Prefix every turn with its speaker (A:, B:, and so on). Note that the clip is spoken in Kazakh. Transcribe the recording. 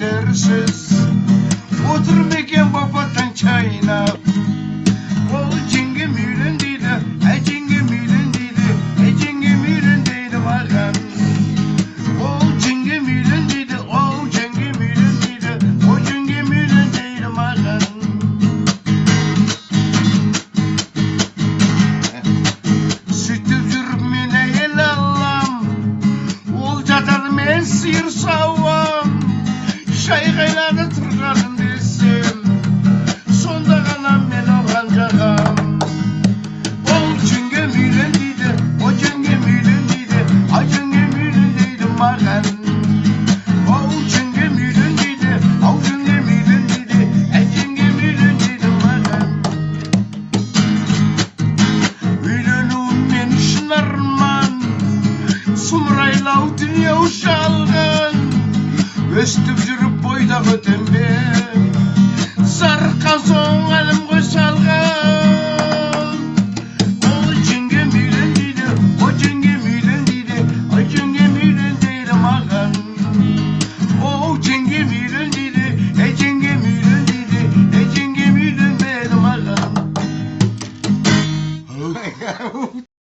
A: Пәтерсіз отыр ма екен бапаттан чайнап. Ол жеңгем үйлен дейді, әй, жеңгем үйлен дейді, әй, жеңгем үйлен дейді маған. Ол жеңгем үйлен дейді, ол жеңгем үйлен дейді, ол жеңгем үйлен дейді маған. Сөйтіп жүріп мен әйел алам, ол жатады, мен сиыр сауам. Шай қайнады тұрғаным десем, сонда ғана мен оған жағам. Ол жеңгем үйлен дейді, о жеңгем үйлен дейді, ай, жеңгем үйлен дейді маған. Ол жеңгем үйлен дейді, ау, жеңгем үйлен дейді, әй, жеңгем үйлен дейді маған. Үйлену мен үшін арман, сұмырайлау дүние жалған. Өстіп жүріп бойдақ өтем бе, зарыққан соң